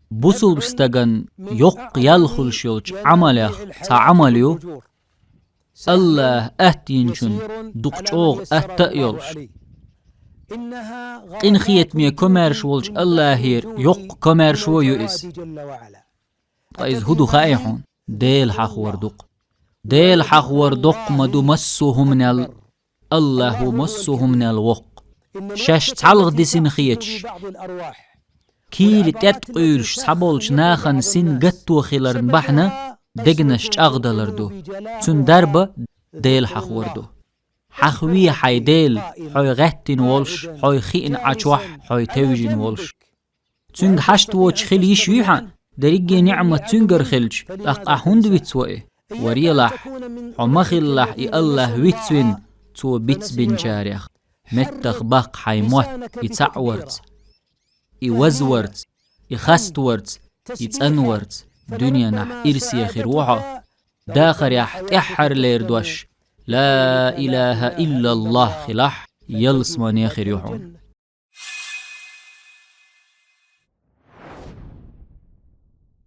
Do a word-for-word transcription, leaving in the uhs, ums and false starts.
Бусулба стаган йоккха ял хуьлуш йолчу Ӏамалех цхьа Ӏамал ю, АллахӀа атта йинчун дукха чӀогӀа атта а йолуш. Къинхетаме, комаьрша волчу АллахӀера йоккха комаьршо ю иза. Ткъа иза хӀун ду хаьий хьуна? Дела хьахор ду-кх. Дела хьахор доккха ма ду массо а хӀуманел, АллахӀ ву массо а хӀуманел воккха. Шаьш цхьалха дисина хеташ, кийра тӀетта къуьйлуш цхьаболчу нахана син гатто хиларна бахьана дегнаш чӀагӀдалар ду. Цуьнан дарба Дела хьахор ду. Хьахве хьайн Дела, хьо гӀеттина волуш, хьо хиъна Ӏачохь, хьо тевжина волуш. Цуьнга хьашт воцуш хила йиш юй хьан, дерриге ниӀмат цуьнгара хилча, тӀаккха ахь хӀунда вицво и? Варелахь, хьо ма хилалахь и АллахӀ вицвина, цо бицбинчарех. Меттах баккха хьайн мотт, и цхьаъ варца, и ваз варца, и хаст варца, и цӀан варца. Дуьненахь ирсе хир ву хьо. Дахарехь тӀаьххьарлера дош «Ла илаха иллаллахӀ» хилахь, ялсамане хир ю хьуна.